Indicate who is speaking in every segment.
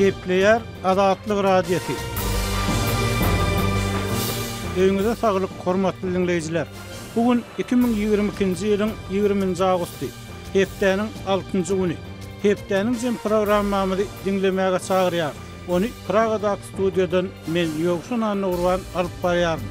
Speaker 1: Gepleýär Azatlyk Radiosy. Öýüňize saglyk, hormatly diňleýjiler! Bu gün 2022-nji ýylyň 20-nji awgusty, hepdäniň altynjy güni. Hepdäniň jem programmamyzy diňlemäge çagyrýarys. Ony Pragadaky studiýadan men, Ýowşan Annagurban alyp barýaryn.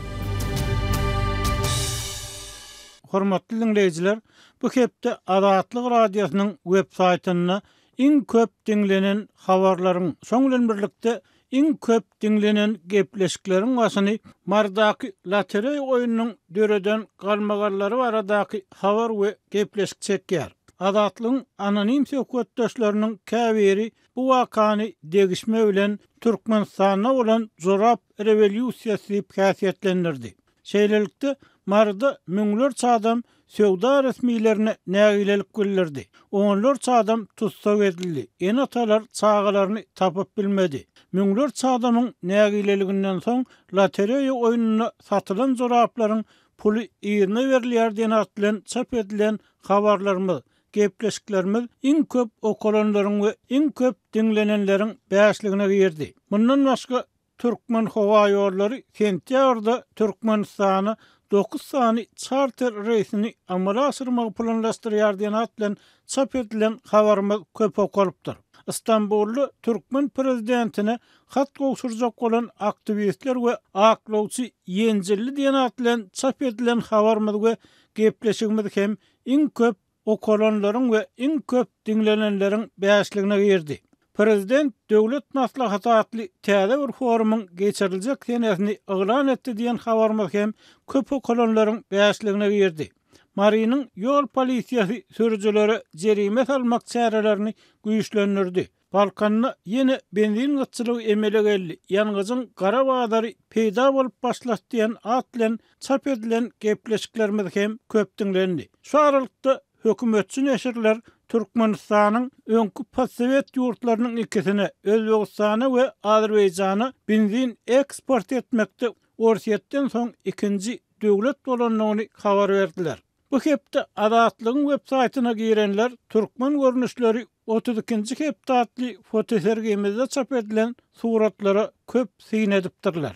Speaker 1: Hormatly diňleýjiler, bu hepde Azatlyk Radiosynyň web saýtynda iň köp diňlenen habarlaryň, şoň bilen birlikde iň köp diňlenen gepleşikleriň başyny Marydaky lotereý oýnunyň döreden galmagallary baradaky habar we gepleşik çekýär. Azatlygyň anonim söhbetdeşleriniň käbiri bu wakany degişme bilen Türkmenistanda bolan jorap rewolýusiýasy diýip häsiýetlendirdi. Şeýlelikde, Maryda müňlerçe adam söwda resmilerine nägilelik bildirdi. Onlarça adam tussag edildi, ene-atalar çagalaryny tapyp bilmedi. Müňlerçe adamyň nägileliginden soň lotereýa oýnunda satylan joraplaryň puly yzyna berilýär diýen at bilen çap edilen habarlarymyz, gepleşiklerimiz iň köp okalanlaryň we iň köp diňlenenleriň bäşligine girdi. Mundan başga, Türkmenhowaýollary sentýabrda Türkmenistana dokuz sany çarter reýsini amala aşyrmagy planlaşdyrýar diýen at bilen çap edilen habarymyz köp okalypdyr. Stambulda türkmen prezidentine hat gowşurjak bolan aktiwistler we aklawçy ýenjildi diýen at bilen çap edilen habarymyz we gepleşigimiz hem iň köp okalanlaryň we iň köp diňlenenleriň bäşligine girdi. Prezident Döwlet maslahaty atly täze bir forumyň geçiriljek senesini yglan etdi diýen habarymyz hem köp okalanlaryň bäşligine girdi. Marynyň ýol polisiýasy sürüjilere jerime salmak çärelerini güýçlendirdi. Balkanda ýene benzin gytçylygy emele geldi, ýangyjyň gara bazary peýda bolup başlady diýen at bilen çap edilen gepleşiklerimiz hem köp diňlendi. Şu aralykda hökümetçi neşirler Türkmenistanyň öňki postsowet ýurtlarynyň ikisine, Özbegistana we Azerbaýjana benzin eksport etmekde Orsýetden soň ikinji döwlet bolandygyny habar berdiler. Bu hepde Azatlygyň websaýtyna girenler Türkmen görnüşleri 32-nji hepde atly fotosergimizde çap edilen suratlara köp syn edipdirler.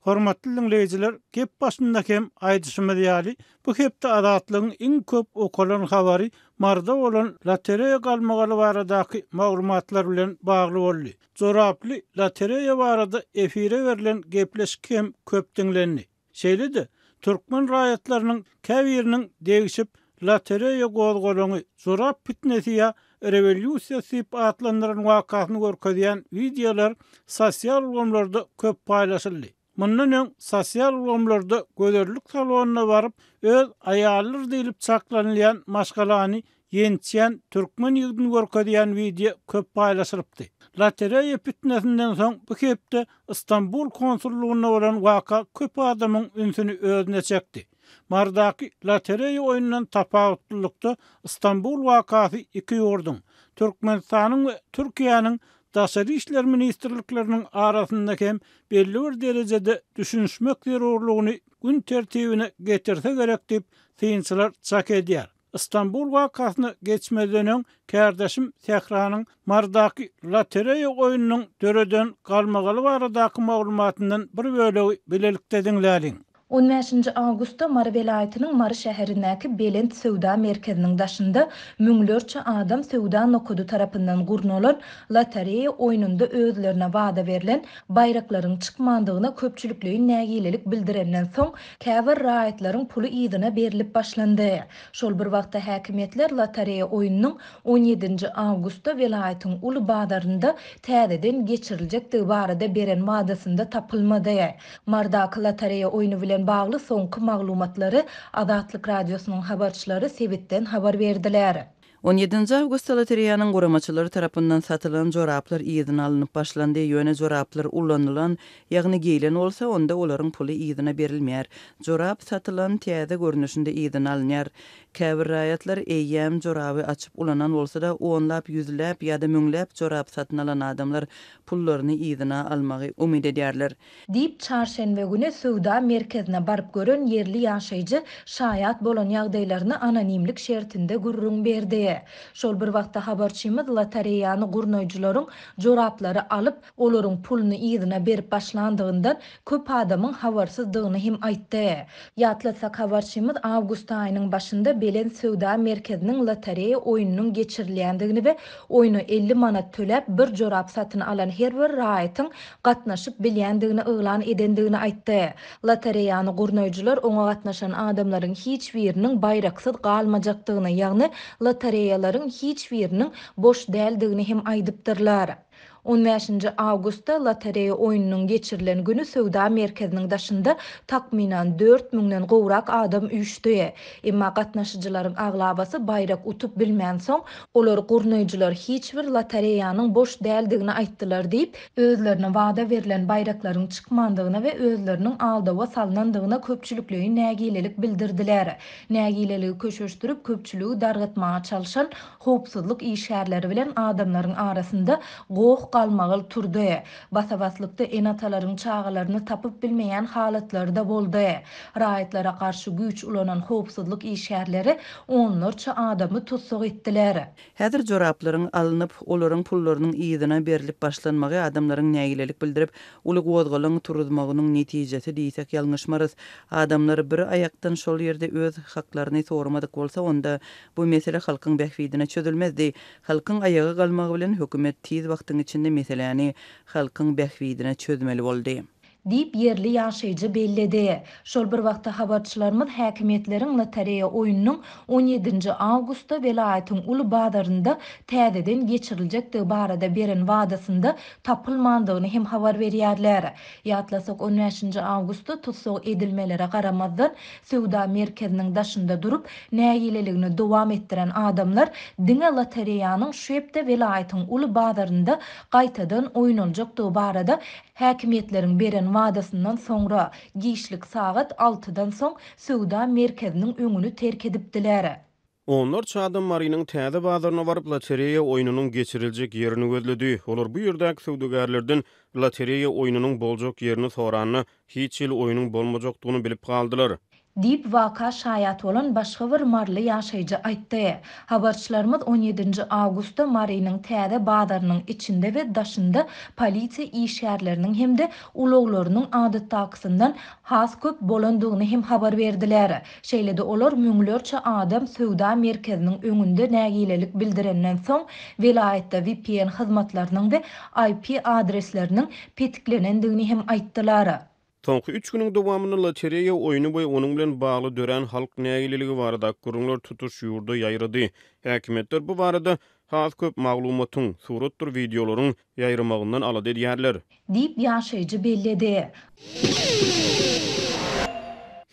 Speaker 1: Hormatly diňleýjiler, gep başynda hem aýdyşymyz ýaly, bu hepde Azatlygyň iň köp okalan habary Maryda bolan lotereýa galmagaly baradaky maglumatlar bilen bagly boldy. Joraply lotereýa barada efire berlen gepleşik hem köp diňlendi. Şeýle-de, türkmen raýatlarynyň käbiriniň degişip, lotereýa gozgalaňy, jorap pitnesi ýa rewolýusiýasy diýip atlandyran wakasyny görkezýän wideolar sosial ulgamlarda köp paýlaşyldy. Mundan öň sosial ulgamlarda gözellik salonyna baryp, öz aýalydyr diýlip çaklanylýan maşgalany ýençýän türkmen ýigidini görkezýän wideo köp paýlaşylypdy. Lotereýa pitnesinden soň bu hepde Stambul konsullygynda bolan waka köp adamyň ünsüni özüne çekdi. Marydaky lotereýa oýnundan tapawutlylykda Stambul wakasy iki ýurduň, Türkmenistanyň we Türkiýäniň Daşary işler ministrlikleriniň arasynda hem belli bir derejede düşünişmek zerurlygyny gün tertibine getirse gerek diýip, synçylar çak edýär. Stambul wakasyna geçmezden öň, kärdeşim Sähranyň Marydaky lotereýa oýnunyň döreden galmagaly baradaky maglumatyndan bir bölegi bilelikde diňläliň.
Speaker 2: On bäşinji awgustda Mary welaýatynyň Mary şäherindäki Belent söwda merkeziniň daşynda müňlerçe adam söwda nokady tarapyndan gurnalan lotereýa oýnunda özlerine wada berlen baýraklaryň çykmandygyna köpçülikleýin nägilelik bildirenden soň, käbir raýatlaryň puly yzyna berlip başlandy. Şol bir wagtda häkimiýetler lotereýa oýnunyň on ýedinji awgustda welaýatyň uly bazarynda täzeden geçiriljekdigi barada beren wadasynda tapylmady. Marydaky lotereýa oýny bilen bagly soňky maglumatlary Azatlyk Radiosynyň habarçylary sebitden habar berdiler.
Speaker 3: On ýedinji awgustda lotereýanyň guramaçylary tarapyndan satylan joraplar yzyna alnyp başlandy, ýöne joraplar ulanylan, ýagny geýlen bolsa, onda olaryň puly yzyna berilmeýär. Jorap satylan, täze görnüşinde yzyna alynýar. Käbir raýatlar eýýäm joraby açyp ulanan bolsa-da, onlap, ýüzläp ýa-da müňläp jorap satyn alan adamlar pullaryny yzyna almagy umyt edýärler.
Speaker 2: Diýip, çarşenbe güni söwda merkezine baryp gören ýerli ýaşaýjy şaýat bolan ýagdaýlaryny anonimlik şertinde gürrüň berdi. Şol bir wagtda habarçymyz lotereýany gurnaýjylaryň joraplary alyp, olaryň puluny yzyna berip başlandygyndan köp adamyň habarsyzdygyny hem aýtdy. Ýatlatsak, habarçymyz awgust aýynyň başynda Belent söwda merkeziniň lotereýa oýnunyň geçirilýändigini we oýna 50 manat töläp, bir jorap satyn alan her bir raýatyň gatnaşyp bilýändigini yglan edendigini aýtdy. Lotereýany gurnaýjylar oňa gatnaşan adamlaryň hiç biriniň baýraksyz galmajakdygyny, ýagny lotereýalaryň hiç biriniň boş däldigini hem aýdypdyrlar. On bäşinji awgustda lotereýa oýnunyň geçirilen güni söwda merkeziniň daşynda takmynan dört müňden gowrak adam üýşdi. Emma gatnaşyjylaryň aglabasy baýrak utup bilmänsoň, olar gurnaýjylar hiç bir lotereýanyň boş däldigini aýtdylar diýip, özlerine wada berlen baýraklaryň çykmandygyna we özleriniň aldawa salnandygyna köpçülikleýin nägilelik bildirdiler. Nägileligi köşeşdirip, köpçüligi dargatmaga çalşan howpsuzlyk işgärleri bilen adamlaryň arasynda goh-galmagal turdy. Basa-baslykda ene-atalaryň çagalaryny tapyp bilmeýän halatlary-da boldy. Raýatlara garşy güýç ulanan howpsuzlyk işgärleri onlarça adamy tussag etdiler.
Speaker 3: Häzir joraplaryň alnyp, olaryň pullarynyň yzyna berlip başlanmagy adamlaryň nägilelik bildirip, uly gozgalaň turuzmagynyň netijesi diýsek ýalňyşmarys. Adamlar bir aýakdan şol ýerde öz haklaryny soramadyk bolsa, onda bu mesele halkyň bähbidine çözülmezdi. Halkyň aýaga galmagy bilen hökümet tiz wagtyň içinde meseläni halkyň bähbidine çözmeli boldy.
Speaker 2: Diýip, ýerli ýaşaýjy belledi. Şol bir wagtda, habarçylarymyz häkimiýetleriň lotereýa oýnunyň on ýedinji awgustda welaýatyň uly bazarynda täzeden geçiriljekdigi barada beren wadasynda tapylmandygyny hem habar berýärler. Ýatlasak, on bäşinji awgustda tussag edilmelere garamazdan, söwda merkeziniň daşynda durup, nägileligini dowam etdiren adamlar diňe lotereýanyň şu hepde welaýatyň uly bazarynda gaýtadan oýnaljakdygy barada Häkimiýetleriň beren wadasyndan soňra, giçlik sagat altydan soň söwda merkeziniň öňüni terk edipdiler.
Speaker 4: Onlarça adam Marynyň täze bazaryna baryp, lotereýa oýnunyň geçiriljek ýerini gözledi. Olar bu ýerdäki söwdagärlerden lotereýa oýnunyň boljak ýerini soranda, hiç hili oýnuň bolmajakdygyny bilip galdylar.
Speaker 2: Diýip, waka şaýat bolan başga bir maryly ýaşaýjy aýtdy. Habarçylarymyz on ýedinji awgustda Marynyň täze bazarynyň içinde we daşynda polisiýa işgärleriniň hem-de ulaglarynyň adatdakysyndan has köp bolandygyny hem habar berdiler. Şeýle-de olar müňlerçe adam söwda merkeziniň öňünde nägilelik bildirenden soň, welaýatda vpn hyzmatlarynyň we IP adresleriniň petiklenendigini hem aýtdylar.
Speaker 4: Soňky üç günüň dowamynda lotereýa oýny we onuň bilen bagly dörän halk nägileligi baradaky gürrüňler tutuş ýurda ýaýrady. Häkimiýetler bu barada has köp maglumatyň, suratdyr wideolaryň ýaýramagyndan alada edýärler.
Speaker 2: Diýip, ýaşaýjy belledi.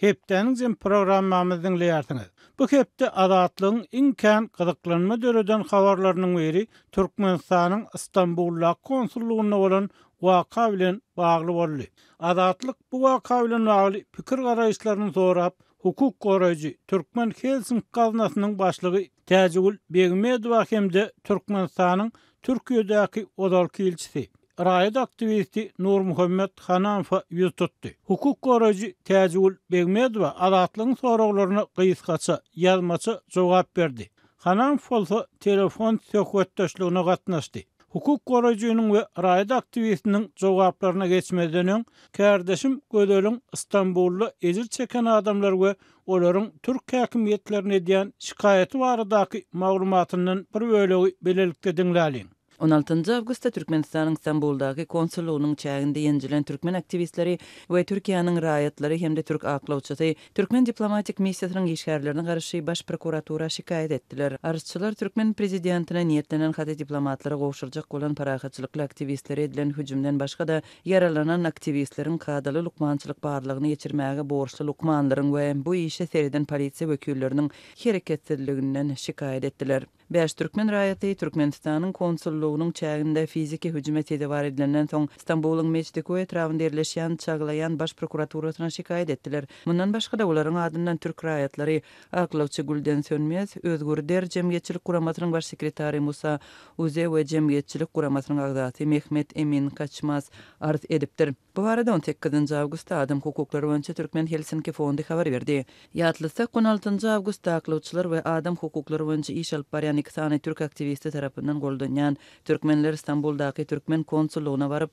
Speaker 1: Hepdäniň jemi programmamyzy diňleýärsiňiz. Bu hepde Azatlygyň iň kän gyzyklanma döreden habarlarynyň biri Türkmenistanyň Stambuldaky konsullygynda bolan waka bilen bagly boldy. Azatlyk bu waka bilen bagly pikir-garaýyşlaryny sorap, hukuk goraýjy, Türkmen Helsinki gaznasynyň başlygy Täjigül Begmedowa hem-de Türkmenistanyň Türkiýedäki ozalky ilçisi, raýat aktiwisti Nurmuhammet Hanamowa ýüz tutdy. Hukuk goraýjy Täjigül Begmedowa Azatlygyň soraglaryna gysgaça, ýazmaça jogap berdi. Hanamow bolsa telefon söhbetdeşligine gatnaşdy. Hukuk goraýjynyň we raýat aktiwistiniň jogaplaryna geçmezden öň, kärdeşim Gözeliň Stambulda ejir çeken adamlar we olaryň türk häkimiýetlerine edýän şikaýaty baradaky maglumatyndan bir bölegi bilelikde diňläliň.
Speaker 3: On altynjy awgustda Türkmenistanyň Stambuldaky konsullygynyň çäginde ýenjilen türkmen aktiwistleri we Türkiýäniň raýatlary hem-de türk aklawçysy Türkmen diplomatik missiýasynyň işgärlerine garşy Baş prokuratura şikaýat etdiler. Arzçylar türkmen prezidentine niýetlenen haty diplomatlara gowşurjak bolan parahatçylykly aktiwistlere edilen hüjümden başga-da, ýaralanan aktiwistleriň kadaly lukmançylyk barlagyny geçirmäge borçly lukmanlaryň we bu işe sereden polisiýa wekilleriniň hereketsizliginden şikaýat etdiler. Bäş türkmen raýaty Türkmenistanyň konsullygynyň çäginde fiziki hüjüme sezewar edilenden soň, Stambulyň Mejidikoý etrabynda ýerleşýän Çaglaýan Baş prokuraturasyna şikaýat etdiler. Mundan başga-da, olaryň adyndan türk raýatlary aklawçy Gülden Sönmez, Özgür Der jemgyýetçilik guramasynyň baş sekretary Musa Uze we jemgyýetçilik guramasynyň agzasy Mehmet Emin Kaçmaz arz edipdir. Bu barada on sekizinji awgustda Adam hukuklary boýunça Türkmen Helsinki fondy habar berdi. Ýatlatsak, on altynjy awgustda aklawçylar we adam hukuklary boýunça iş alyp barýan iki sany türk aktiwisti tarapyndan goldanýan türkmenler Stambuldaky türkmen konsullygyna baryp,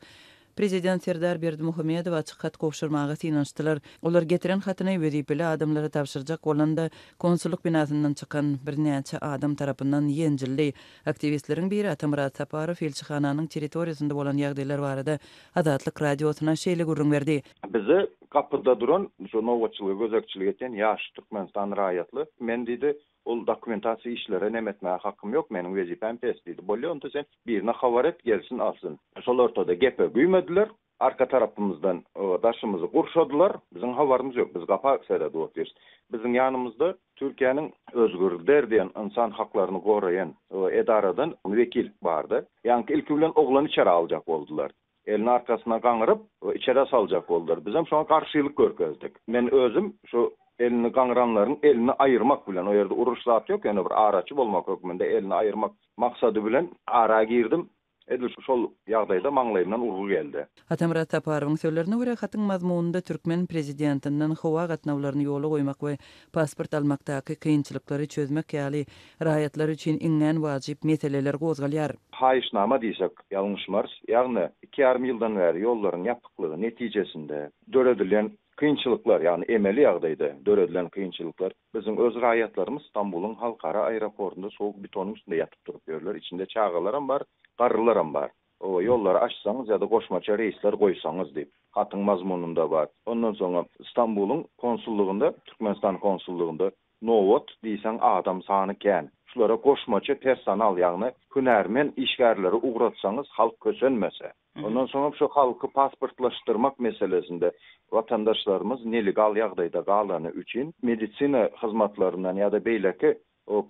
Speaker 3: prezident Serdar Berdimuhamedowa açyk hat gowşurmaga synanyşdylar. Olar getiren hatyny wezipeli adamlara tabşyrjak bolanda, konsullyk binasyndan çykan birnäçe adam tarapyndan ýenjildi. Aktiwistleriň biri Atamyrat Saparow ilçihananyň territoriýasynda bolan ýagdaýlar barada Azatlyk Radiosyna şeýle gürrüň berdi.
Speaker 5: Bize gapyda duran, şu nobatçylyga gözegçilik edýän ýaş Türkmenistan raýatly, men diýdi, ol dokumentasiýa işlere neme etmäge hakym ýok, meniň wezipäm pes diýdi. Bolýa, onda sen birine habar et, gelsin alsyn. Şol ortada gepe güýmediler. Arka tarapymyzdan daşymyzy gurşadylar. Biziň habarymyz ýok, biz gapa seredip otyrys. Biziň ýanymyzda Türkiýäniň Özgür Der diýen ynsan haklaryny goraýan edaradan wekil bardy. Ýaňky ilki bilen oglany içeri aljak boldular. Elini arkasyna gaňyryp, içerä saljak boldular. Bizem şoňa garşylyk görkezdik. Men özüm şu elini gaňyranlaryň elini aýyrmak bilen, o ýerde uruş zat ýok, ýöne bir araçy bolmak hökmünde elini aýyrmak maksady bilen ara girdim. Edil şol ýagdaýda maňlaýymdan urgy geldi.
Speaker 3: Atamyrat Saparowyň sözlerine görä, hatyň mazmunynda türkmen prezidentinden howa gatnawlaryny ýola goýmak we pasport almakdaky kynçylyklary çözmek ýaly raýatlar üçin iňňän wajyp meseleler gozgalýar.
Speaker 5: Haýyşnama diýsek ýalňyşmarys. Ýagny iki ýarym ýyldan bäri ýollaryň ýapyklygy netijesinde döredilen kynçylyklar, ýagny emeli ýagdaýda döredilen kynçylyklar Biziň öz raýatlarymyz Stambulyň halkara aeroportunda sowuk betonyň üstünde ýatyp turup ýörler. Içinde çagalaram bar, garrylaram bar. Oba, ýollary açsaňyz ýa-da goşmaça reýsler goýsaňyz diýip, hatyň mazmunynda bar. Ondan soňam Stambulyň konsullygynda, Türkmenistan konsullygynda nobat diýseň adam sany kän. Şulara goşmaça personal, ýagny hünärmen işgärleri ugratsaňyz halk kösenmese. Ondan soňam şu halky pasportlaşdyrmak meselesinde watandaşlarymyz nelegal ýagdaýda galany üçin medisina hyzmatlaryndan ýa-da beýleki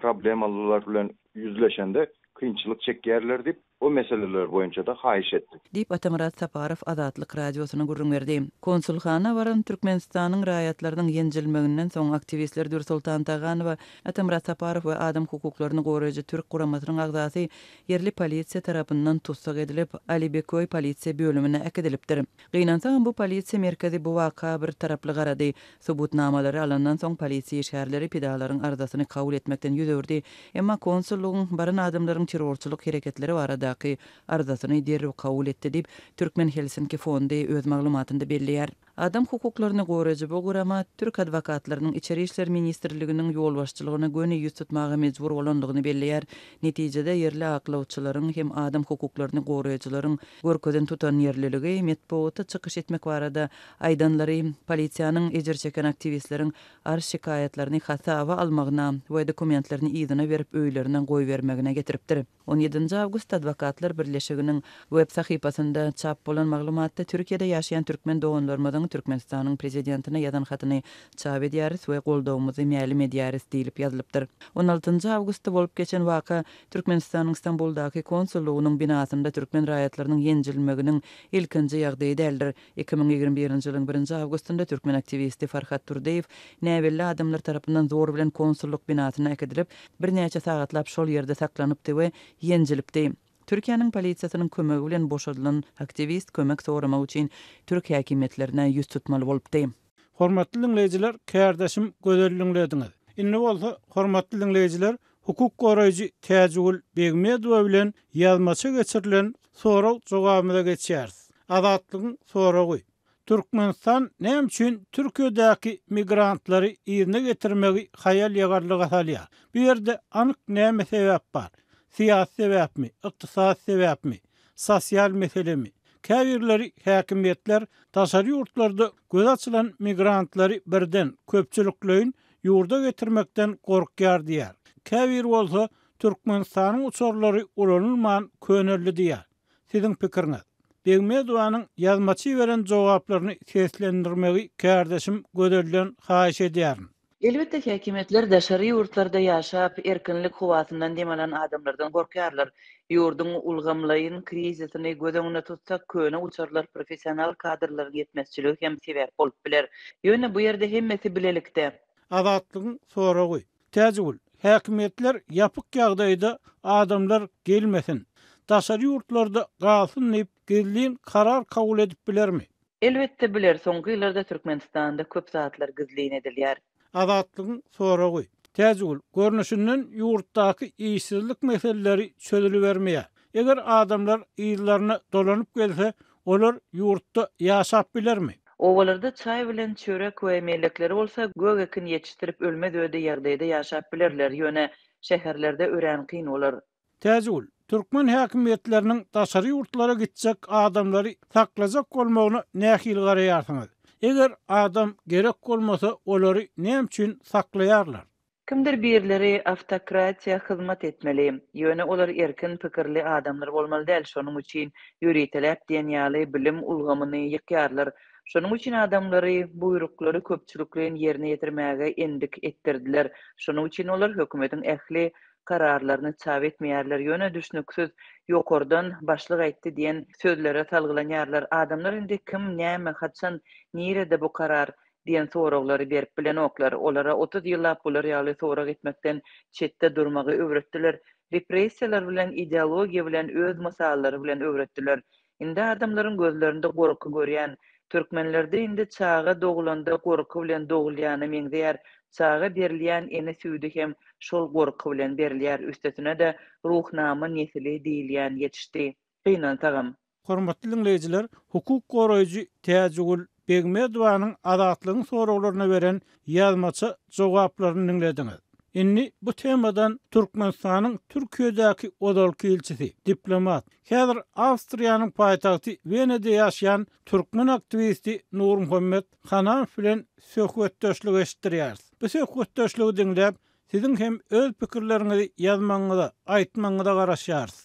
Speaker 5: problemalar bilen ýüzleşende kynçylyk çekýärler diýip, o meseleler boýunça-da haýyş etdik.
Speaker 3: Diýip, Atamyrat Saparow Azatlyk Radiosyna gürrüň berdi. Konsulhana baran Türkmenistanyň raýatlarynyň ýenjilmeginden soň, aktiwistler Dürsoltan Taganowa, Atamyrat Saparow we adam hukuklaryny goraýjy türk guramasynyň agzasy ýerli polisiýa tarapyndan tussag edilip, Alibeköý polisiýa bölümine äkidilipdir. Gynansagam bu polisiýa merkezi bu waka bir taraply garady. Subutnamalary alandan soň polisiýa işgärleri pidalaryň arzasyny kabul etmekden ýüz öwürdi. Emma konsullygyň baran adamlaryň terrorçylyk hereketleri baradaky arzasyny derrew kabul etdi diýip, Türkmen Helsinki fondy öz maglumatynda belleýär. Adam hukuklaryny goraýjy bu gurama türk adwokatlarynyň Içeri işler ministrliginiň ýolbaşçylygyna göni ýüz tutmaga mejbur bolandygyny belleýär. Netijede ýerli aklawçylaryň hem adam hukuklaryny goraýjylaryň görkezen tutanýerliligi, metbugata çykyş etmek barada aýdanlary polisiýanyň ejir çeken aktiwistleriň arz-şikaýatlaryny hasaba almagyna we dokumentlerini yzyna berip öýlerine goýbermegine getiripdir. On ýedinji awgustda Adwokatlar birleşiginiň web sahypasynda çap bolan maglumatda Türkiýede ýaşaýan türkmen doganlarymyzyň Türkmenistanyň Prezidentine ýazan hatyny çap edýäris we goldawymyzy mälim edýäris diýlip ýazylypdyr. On altynjy awgustda bolup geçen waka Türkmenistanyň Stambuldaky konsullygynyň binasynda türkmen raýatlarynyň ýenjilmeginiň ilkinji ýagdaýy däldir. 2021-nji ýylyň birinji awgustynda türkmen aktiwisti Farhat Durdyýew näbelli adamlar tarapyndan zor bilen konsullyk binasyna äkidilip, birnäçe sagatlap şol ýerde saklanypdy we ýenjilipdi. Türkiýäniň polisiýasynyň kömegi bilen boşadylan aktiwist kömek soramak üçin türk häkimiýetlerine ýüz tutmaly bolupdy.
Speaker 1: Hormatly diňleýjiler, kärdeşim Gözel diňlediňiz. Indi bolsa, hormatly diňleýjiler, hukuk goraýjy Täjigül Begmedowa bilen ýazmaça geçirilen sorag-jogabymyza geçýäris. Azatlygyň soragy, Türkmenistan näme üçin Türkiýedäki migrantlary yzyna getirmegi haýal-ýagallyga salýar? Bu ýerde anyk näme sebäp bar? Syýasy sebäpmi, ykdysady sebäpmi, sosial meselemi? Käbirleri häkimiýetler daşary ýurtlarda gözi açylan migrantlary birden, köpçülikleýin ýurda getirmekden gorkýar diýýär. Käbiri bolsa Türkmenistanyň uçarlary ulanylman köneldi diýýär. Siziň pikiriňiz? Begmedowanyň ýazmaça iberen jogaplaryny seslendirmegi kärdeşim Gözelden haýyş edýärin.
Speaker 3: Elbetde, häkimiýetler daşary ýurtlarda ýaşap, erkinlik howasyndan dem alan adamlardan gorkýarlar. Ýurduň ulgamlaýyn krizisini göz öňünde tutsak, köne uçarlar professional kadrlaryň ýetmezçiligi hem sebäp bolup biler. Ýöne bu ýerde hemmesi bilelikde.
Speaker 1: Azatlygyň soragy, Täjigül, häkimiýetler ýapyk ýagdaýda adamlar gelmesin, daşary ýurtlarda galsyn diýip gizlin karar kabul edip bilermi?
Speaker 3: Elbetde biler, soňky ýyllarda Türkmenistanda köp zatlar gizlin edilýär.
Speaker 1: Azatlygyň soragy, Täjigül, görnüşinden ýurtdaky işsizlik meseleleri çözülibermeýär. Eger adamlar yzlaryna dolanyp gelse, olar ýurtda ýaşap bilermi?
Speaker 3: Obalarda çaý bilen çörek we mellekleri bolsa gök ekin ýetişdirip ölmez-ödi ýagdaýda ýaşap bilerler, ýöne şäherlerde örän kyn bolar.
Speaker 1: Täjigül, türkmen häkimiýetleriniň daşary ýurtlara gitjek adamlary saklajak bolmagyna nähili garaýarsyňyz? Eger adam gerek bolmasa olary näme üçin saklaýarlar?
Speaker 3: Kimdir birleri awtokratiýa hyzmat etmeli. Ýöne olar erkin pikirli adamlar bolmaly däl, şonuň üçin ýöriteläp diýen ýaly bilim ulgamyny ýykýarlar. Şonuň üçin adamlary buýruklary köpçülikleýin ýerine ýetirmäge endik etdirdiler. Şonuň üçin olar hökümetiň ähli kararlaryny çap etmeýärler, ýöne düşnüksiz ýokardan başlyk aýtdy diýen sözlere salgylanýarlar. Adamlar indi kim, näme, haçan, nirede bu karar diýen soraglary berip bilenoklar. Olara 30 ýyllap bular ýaly sorag etmekden çetde durmagy öwretdiler. Repressiýalar bilen, ideologiýa bilen, öz mysallary bilen öwretdiler. Indi adamlaryň gözlerinde gorky görýän. Türkmenlerde indi çaga dogulanda gorky bilen dogulýana meňzeýär. Çaga berilýän ene süýdi hem şol gorky bilen berilýär. Üstesine-de Ruhnama nesili diýilýän ýetişdi. Gynansagam.
Speaker 1: Hormatly diňleýjiler, hukuk goraýjy Täjigül Begmedowanyň Azatlygyň soraglaryna beren ýazmaça jogaplaryny diňlediňiz. Indi bu temadan Türkmenistanyň Türkiýedäki ozalky ilçisi, diplomat, häzir Awstriýanyň paýtagty Wenada ýaşaýan türkmen aktiwisti Nurmuhammet Hanamow bilen söhbetdeşlik eşitdirýäris. Bu söhbetdeşligi diňläp, Siziň hem öz pikirleriňizi ýazmagyňyza, aýtmagyňyza garaşýarys.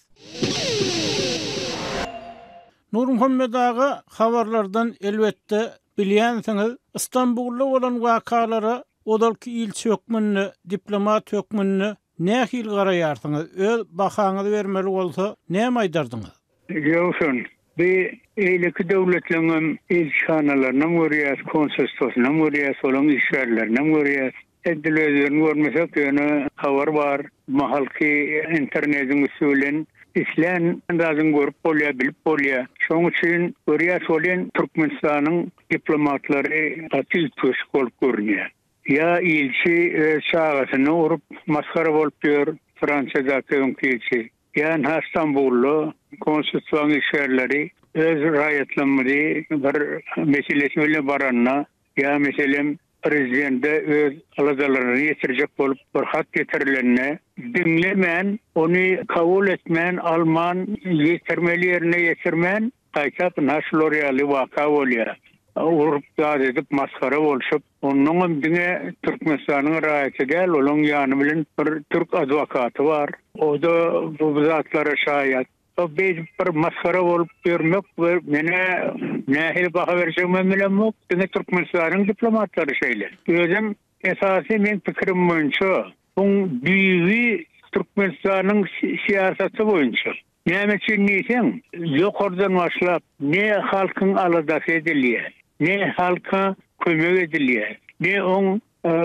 Speaker 1: Nurmuhammet aga habarlardan elbetde bilýänsiňiz, Stambulda bolan wakalara ozalky ilçi hökmünde, diplomat hökmünde nähili garaýarsyňyz, öz bahaňyzy bermeli bolsa näme aýdardyňyz?
Speaker 6: Ýogsam, bi eýleki döwletleňem ilçihanalarynam görýäs, konsulstwasynam görýäs, olaň işgärlerinem görýäs. Edil özlerini görmesek, ýöne habar bar. Mahalky internediň üsti bilen islän zadyňy görüp bolýar, bilip bolýar. Şoň üçin görýäs welin, Türkmenistanyň diplomatlary gaty üýtgeşik bolup görünýär. Ýa ilçi öz çagasyny urup masgara bolup ýör, Fransiýadaky öňki ilçi. Ýa ynha Stambulda konsulstwaň işgärleri öz raýatlarymyzy bir meselesi bilen baranda ýa meselem prezidente öz aladalaryny ýetirjek bolup bir hat getirilende diňlemän ony kabul etmän alman ýetirmeli ýerine ýetirmän Gaýtap ynha şular ýaly waka bolýar. Urup zat edip masgara bolşup, onnoňam diňe Türkmenistanyň raýaty däl, olaň ýany bilen bir türk adwokaty bar. O-da bu zatlara şaýat. Beýdip bir masgara bolup ýörmek we men-ä nähili baha berjegimem bilemok. Diňe Türkmenistanyň diplomatlary şeýle. Özem esasy meň pikirim boýunça buň düýbi Türkmenistanyň syýasaty boýunça. Näme üçin diýseň, ýokardan başlap ne halkyň aladasy edilýär, ne halka kömek edilýär, ne oň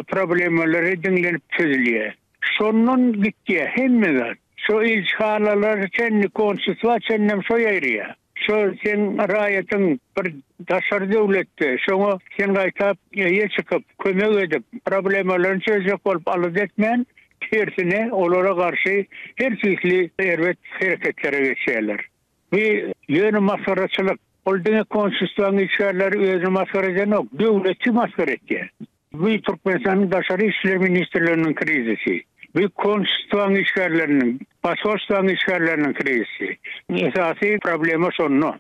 Speaker 6: problemalary diňlenip çözülýär. Şondan gitýär hemme zat. Şo ilçihanalara çenli, konsulstwa çenlem şo ýaýraýar. Şo seň raýatyň bir daşary döwletde, şoňa sen gaýtap eýe çykyp, kömek edip, problemalaryny çözjek bolup alada etmän, tersine olara garşy her tüýsli erbet hereketlere geçýärler. Bu ýöne masgaraçylyk. Ol diňe konsulstwaň işgärleri özüni masgara edenok, döwleti masgara etýär. Bu Türkmenistanyň Daşary işler ministrliginiň krizisi. Bu konsulstwaň işgärleriniň, posolstwaň işgärleriniň krizisi. Esasy problema şonda.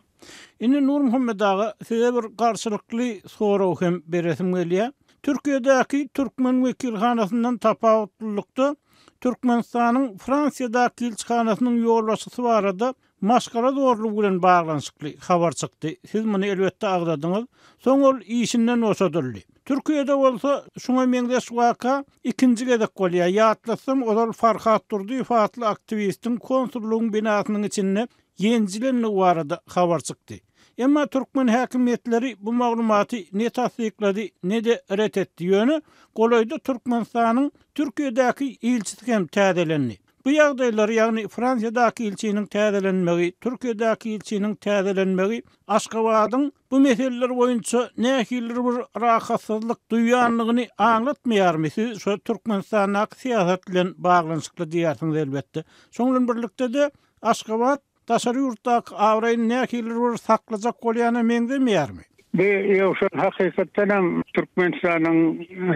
Speaker 1: Indi Nurmuhammet aga size bir garşylykly sorag hem beresim gelýär. Türkiýedäki türkmen wekilhanasyndan tapawutlylykda Türkmenistanyň Fransiýadaky ilçihanasynyň ýolbaşçysy barada. maşgala zorlugy bilen baglanyşykly habar çykdy. Siz muny elbetde agzadyňyz. Soň ol işinden boşadyldy. Türkiýede bolsa şuňa meňzeş waka ikinji gezek bolýar. Ýatlatsam, ozal Farhat Durdyýew atly aktiwistiň konsullygyň binasynyň içinde ýenjilendigi barada habar çykdy. Emma türkmen häkimiýetleri bu maglumaty ne tassyklady, ne-de ret etdi. Ýöne golaýda Türkmenistanyň Türkiýedäki ilçisi hem täzelendi. Bu ýagdaýlar, ýagny Fransiýadaky ilçiniň täzelenmegi, Türkiýedäki ilçiniň täzelenmegi Aşgabadyň bu meseleler boýunça nähilidir bir rahatsyzlyk duýýandygyny aňlatmaýarmy? Siz şo Türkmenistandaky syýasat bilen baglanyşykly diýýärsiňiz elbetde. Şoň bilen birlikde-de Aşgabat daşary ýurtdaky abraýyny nähilidir bir saklajak bolýana meňzemeýärmi?
Speaker 6: Bu ýowşan hakykatdanam Türkmenistanyň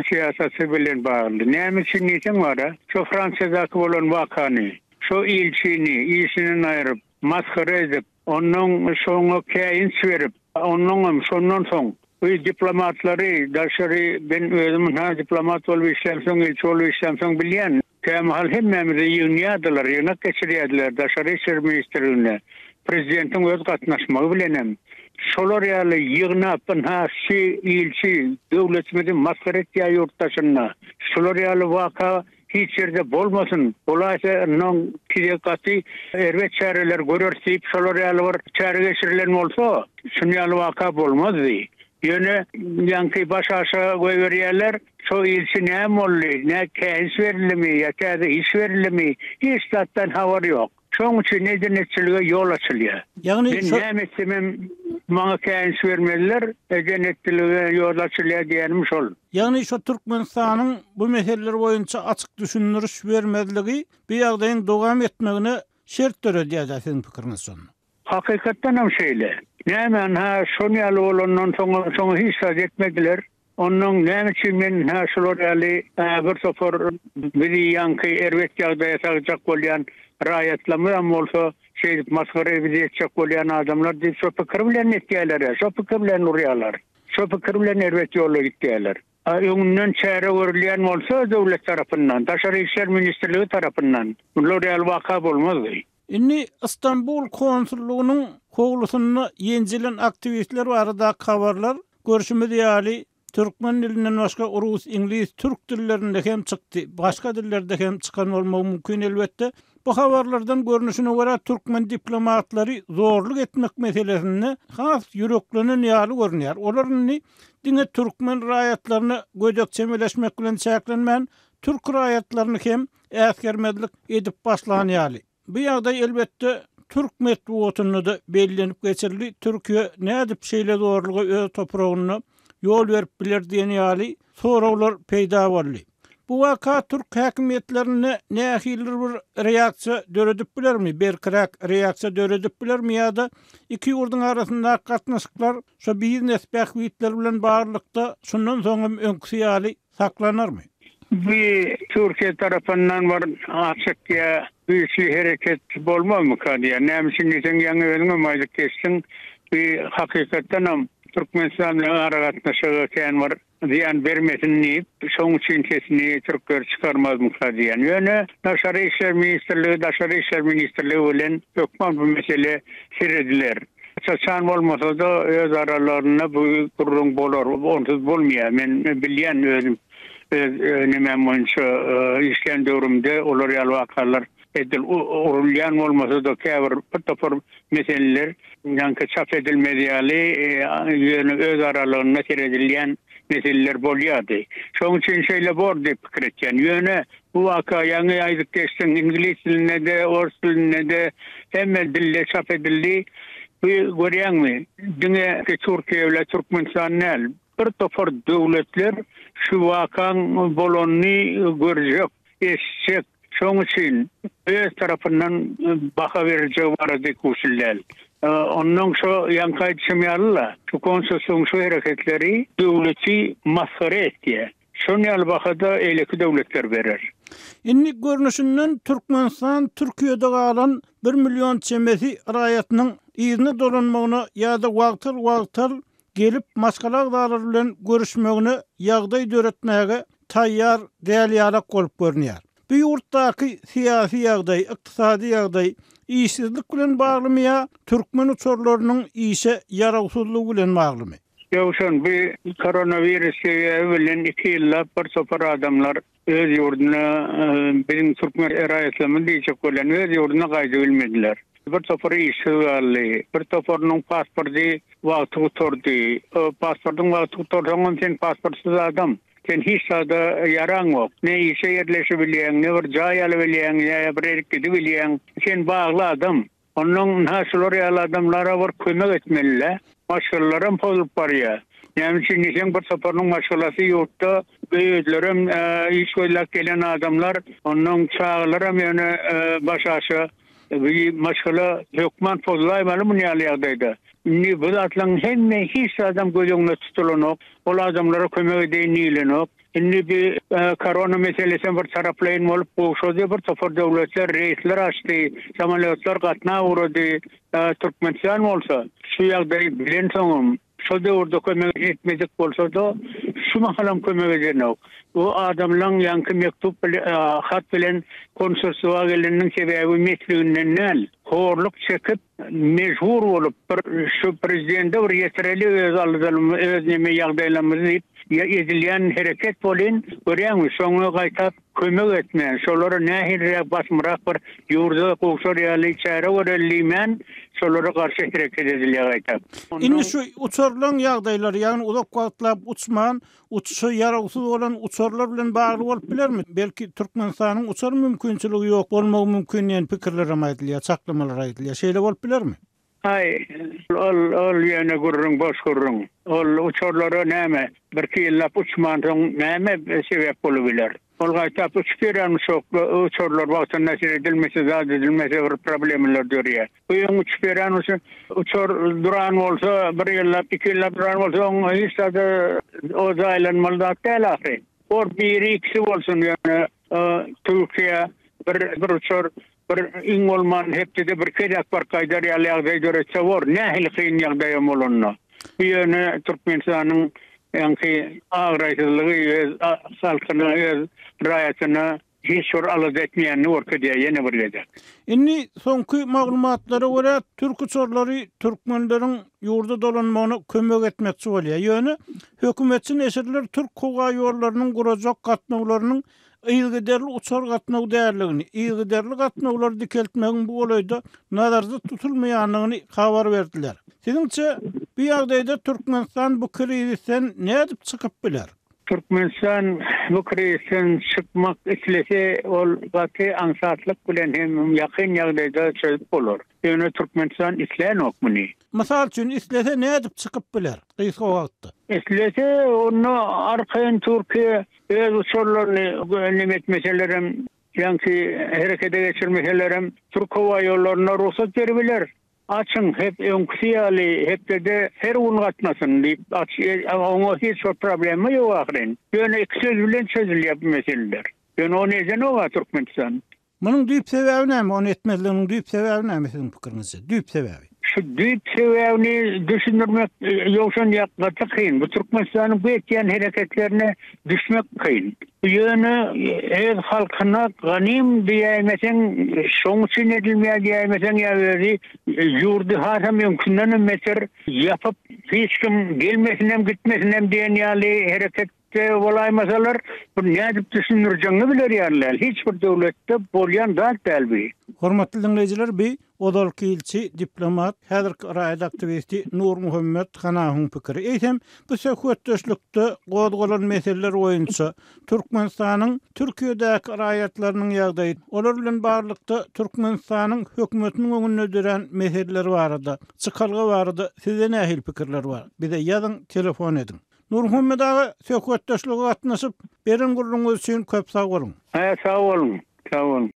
Speaker 6: syýasaty bilen bagly. Näme üçin diýseň bara, şo Fransiýadaky bolan wakany, şo ilçini işinden aýryp, masgara edip, onnoň şoňa käýinç berip, onnoňam şondan soň bu diplomatlary daşary men özüm ynha diplomat bolup işlämsoň, ilçi bolup işlämsoň bilýän. Kämahal hemmämizi ýygnýardylar, ýygnak geçirýärdiler Daşary işler ministrliginde, prezidentiň öz gatnaşmagy bilenem. Şolar ýaly ýygnap, ynha, şü ilçi döwletimizi masgara etýär ýurt daşynda. Şular ýaly waka hiç ýerde bolmasyn, bolaýsa ynha size gaty erbet çäreler göreris diýip, şolar ýaly bir çäre geçirilen bolsa, şuny ýaly waka bolmazdy. Ýöne ýaňky baş aşa goýberýärler, Şo ilçi näme boldy, nä käýinç berildimi ýa täze iş berildimi, hiç zatdan habar ýok. Şoň üçin eden-etçilige ýol açylýar.
Speaker 1: Ýagny
Speaker 6: Men näme etsemem maňa käýinç bermezler, eden-etdilige ýol açylýar diýýänim şol.
Speaker 1: Ýagny şo Türkmenistanyň bu meseleler boýunça açyk düşündiriş bermezligi bu ýagdaýyň dowam etmegine şert döredýär-dä siziň pikiriňiz şonda?
Speaker 6: Hakykatdanam şeýle. Näme ynha şon ýaly bolandan soňam şoňa hiç zat etmediler. Onnoň näme üçin men hä şular ýaly bir topar bizi ýaňky erbet ýagdaýa saljak bolýan raýatlarymyzam bolsa şeýdip masgara bizi etjek bolýan adamlar diýip şo pikir bilen etýäler-ä, şo pikir bilen urýarlar. Şo pikir bilen erbet ýola gitýärler. A öňünden çäre görülýän bolsa döwlet tarapyndan, Daşary işler ministrligi tarapyndan bular ýaly waka bolmazdy.
Speaker 1: Indi Stambul konsullygynyň howlusynda ýenjilen aktiwistler baradaky habarlar, görşümiz ýaly, türkmen dilinden başga rus, iňlis, türk dillerinde hem çykdy. Başga dillerde hem çykan bolmagy mümkin, elbetde. Bu habarlardan görnüşine görä, türkmen diplomatlary zorluk etmek meselesinde has ýüreklenen ýaly görünýär. Olar indi diňe türkmen raýatlaryna gödek çemeleşmek bilen çäklenmän, türk raýatlaryny hem äsgermezlik edip başlan ýaly. Bu ýagdaý elbetde türk metbugatynda-da bellenip geçirildi, Türkiýe nädip şeýle zorluga öz topragynda ýol berip biler diýen ýaly soraglar peýda boldy. Bu waka türk häkimiýetlerinde nähilidir bir reaksiýa döredip bilermi, berkiräk reaksiýa döredip bilermi ýa-da iki ýurduň arasyndaky gatnaşyklar şo biznes bähbitleri bilen baglylykda şundan soň hem öňküsi ýaly saklanarmy?
Speaker 6: Bu Türkiýe tarapyndan bir açyk ýa güýçli hereket bolmazmyka diýýän. Näme üçin diýseň, ýaňy özüňem aýdyp geçdiň, bu hakykatdanam Türkmenistan bilen aragatnaşyga kän bir zyýan bermesin diýip, şoň üçin sesini türkler çykarmazmyka diýýän. Ýöne Daşary işler ministrligi Daşary işler ministrligi bilen hökman bu mesele serediler. Çaçan bolmasa-da öz aralarynda bu gürrüň bolar. Onsuz bolmaýar. Men bilýän özüm öz nemem boýunça işlän döwrümde olar ýaly wakalar edil urulýan bolmasa-da käbir bir topar meseleler ýaňky çap edilmez ýaly ýöne öz aralygynda seredilýän meseleler bolýardy. Şonuň üçin şeýle bor diýip pikir etýän. Ýöne Bu waka ýaňy aýdyp geçdiň, iňlis dilinde-de, ors dilinde-de, hemme dilde çap edildi. Bu görýäňmi, diňe Türkiýe bilen Türkmenistan däl, bir topar döwletler şu wakaň bolanyny görjek, eşitjek. Şoň üçin öz tarapyndan baha beriljegi barada ikuçly däl. Onnoň şo ýaňky aýdyşym ýaly-la, şu konsulsyň şu hereketleri döwleti masgara etýär. Şon ýaly bahada eýleki döwletler berer.
Speaker 1: Indi görnüşinden Türkmenistan Türkiýede galan bir million çemesi raýatynyň yzyna dolanmagyna ýa-da wagtal-wagtal gelip maşgala agzalary bilen görüşmegine ýagdaý döretmäge taýýar däl ýalak bolup görünýär. Bu ýurtdaky syýasy ýagdaý, ykdysady ýagdaý, işsizlik bilen baglymy ýa türkmen uçarlarynyň işe ýarawsyzlygy bilen baglymy?
Speaker 6: Ýowşan, bu koronawirus sebäbi bilen iki ýyllap bir topar adamlar öz ýurduna, biziň türkmen raýatlarymyz diýjek bolýan, öz ýurduna gaýdybilmediler. Bir topary işsiz galdy, bir toparynyň pasporty wagty gutardy. Pasportyň wagty gutarsaňam sen pasportsyz adam. Sen hiç zada ýaraňok. Ne işe ýerleşibilýäň, ne bir jaý alybilýäň, ne bir ýerik gidibilýäň. Sen bagly adam. Onnoň ynha şular ýaly adamlara bir kömek etmeli-dä. Maşgalalaram pozulyp barýar. Näme üçin diýseň bir toparynyň maşgalasy ýurtda, özlerem iş gözläp gelen adamlar, onnoň çagalaram ýöne başaşa bir maşgala hökman pozulaýmaly muny ýaly ýagdaýda. Indi bu zatlaryň hemme hiç zadam göz öňünde tutulanok. Ol adamlara kömek edeýin diýilenok. Indi bi korona meselesem bir taraplaýyn bolup gowşady, bir topar döwletler reýsler açdy, samolýotlar gatnap ugrady. Türkmenistan bolsa şu ýagdaýy bilensoňam, şo döwürde kömek etmedik bolsa-da, şu mahalam kömek edenok. Bu adamlaň ýaňky mektup hat bilen konsulstwa geleniniň sebäbi mesliginden däl, horluk çekip, mejbur bolup bir şu prezidente bir ýetireli öz aladalarymyzy öz neme ýagdaýlarymyzy diýip edilýän hereket bolyn görýäňmi şoňa gaýtap kömek etmän şolara nähiliräk basymrak bir ýurda gowşar ýaly çäre göreli diýmän şolara garşy hereket edilýär gaýtap.
Speaker 1: Indi şu uçarlaň ýagdaýlary ýagny uzak wagtlap uçman Uçuşa ýarawsyz bolan uçarlar bilen bagly bolup bilermi? Belki Türkmenistanyň uçar mümkinçiligi ýok bolmagy mümkin diýen pikirlerem aýdylýar, çaklamalar aýdylýar. Şeýle bolup bilermi?
Speaker 6: Aý, ol, ol ýöne gürrüň, boş gürrüň. Ol uçarlara näme, birki ýyllap uçmansoň näme sebäp bolubiler? Ol gaýtap uçup ýörän uçarlar wagtynda seredilmese, zat edilmese bir problemalar dörýär. Bu öň uçup ýören uçar duran bolsa, bir ýyllap, iki ýyllap duran bolsa, oň hiç zada o jaýlanmaly zat däl ahyry. Bor biri, ikisi bolsun ýöne Türkiýe bir bir uçar bir iň bolman hepdede bir gezek baryp gaýdar ýaly ýagdaý döretse bor. Nähili kyn ýagdaýam bolanda. Bu ýöne Türkmenistanyň ýaňky abraýsyzlygy öz halkyna, öz raýatyna hiç bir alada etmeýänini görkezýär ýene bir gezek.
Speaker 1: Indi soňky maglumatlara görä, türk uçarlary türkmenleriň ýurda dolanmagyna kömek etmekçi bolýar. Ýöne hökümetçi neşirler türk howa ýollarynyň gurajak gatnawlarynyň yzygiderli uçar gatnawy däldigini, yzygiderli gatnawlary dikeltmegiň bu golaýda nazarda tutulmaýandygyny habar berdiler. Siziňçe, bu ýagdaýda Türkmenistan bu krizisden nädip çykyp biler?
Speaker 6: Türkmenistan bu krizisden çykmak islese, ol gaty aňsatlyk bilen hem ýakyn ýagdaýda çözüp bolar. Ýöne Türkmenistan islänok muny.
Speaker 1: Mysal üçin, islese nädip çykyp biler gysga wagtda?
Speaker 6: Islese, onda arkaýyn Türkiýe öz uçarlaryny neme etmeselerem, ýaňky herekete geçirmeselerem, Türk howa ýollaryna rugsat beribiler. Açyň, hep öňküsi ýaly hepdede her gün gatnasyn diýip, aç, oňa hiç bir problema ýok ahyryn. Ýöne iki söz bilen çözülýär bu meseleler. Ýöne ony edenok-a Türkmenistan.
Speaker 1: Munuň düýp sebäbi näme? Ony etmezliginiň düýp sebäbi näme siziň pikiriňizçe? Düýp sebäbi?
Speaker 6: Şu düýp sebäbini düşündirmek Ýowşan ýa gaty kyn. Bu Türkmenistanyň bu etýän hereketlerine düşmek kyn. Bu ýöne öz halkyna ganym diýäýmeseň, şoň üçin edilmeýär diýäýmeseň ýa özi ýurdy hasam öňkündenem beter ýapyp hiç kim gelmesinem gitmesinem diýen ýaly hereket bolaýmasalar bu nädip düşündirjegiňi biler ýaly däl. Hiç bir döwletde bolýan zat däl bu.
Speaker 1: Hormatly diňleýjiler bi Ozalky ilçi, diplomat, häzirki raýat aktiwisti Nurmuhammet Hanawyň pikiri. Eýsem, bu söhbetdeşlikde gozgalan meseleler boýunça Türkmenistanyň Türkiýedäki raýatlarynyň ýagdaýy, olar bilen baglylykda Türkmenistanyň hökümetiniň öňünde dörän meseleler barada, çykalga barada sizde nähili pikirler bar? Bize ýazyň, telefon ediň. Nurmuhammet aga, söhbetdeşlige gatnaşyp, beren gürrüňiňiz üçin köp sag boluň!
Speaker 6: Hä, sag boluň! Sag boluň.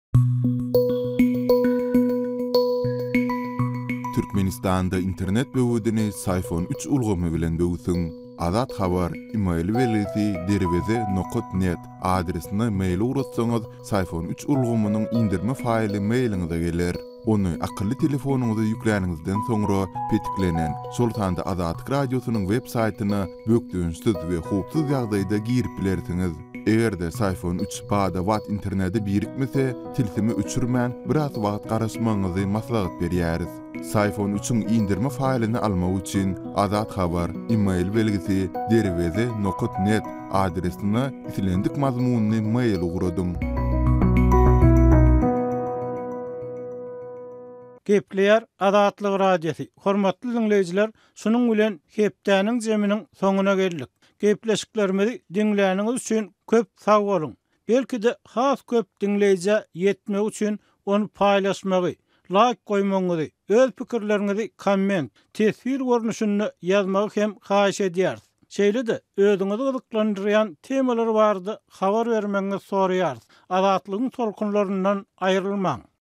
Speaker 7: Türkmenistanda internet böwedini Syfon üç ulgamy bilen böwsüň. Azat Habar, email belgisi derweze nokat net, adresine mail ugratsaňyz, Syfon üç ulgamynyň indirme faýly mailiňize geler. Ony akylly telefonyňyza ýükläniňizden soňra petiklenen, şol sanda Azatlyk Radiosynyň web saýtyna bökdençsiz we howpsuz ýagdaýda girip bilersiňiz. Eger-de Syfon üç bada-bat internete birikmese, tilsimi öçürmän, biraz wagt garaşmagyňyzy maslahat berýäris. Syfon üçiň indirme faýlyny almak üçin Azat Habar, email belgisi, derweze nokat net adresine islendik mazmunly mail ugradyň.
Speaker 1: Gepleýär Azatlyk Radiosy, Hormatly diňleýjiler, şunuň bilen hepdäniň jeminiň soňuna geldik. Gepleşiklerimizi diňläniňiz üçin köp sag boluň! Belki-de has köp diňleýjä ýetmegi üçin ony paýlaşmagy, laýk goýmagyňyzy, öz pikirleriňizi komment, teswir görnüşinde ýazmagy hem haýyş edýäris. Şeýle-de özüňizi gyzyklandyrýan temalar barada habar bermegiňizi soraýarys. Azatlygyň tolkunlaryndan aýrylmaň!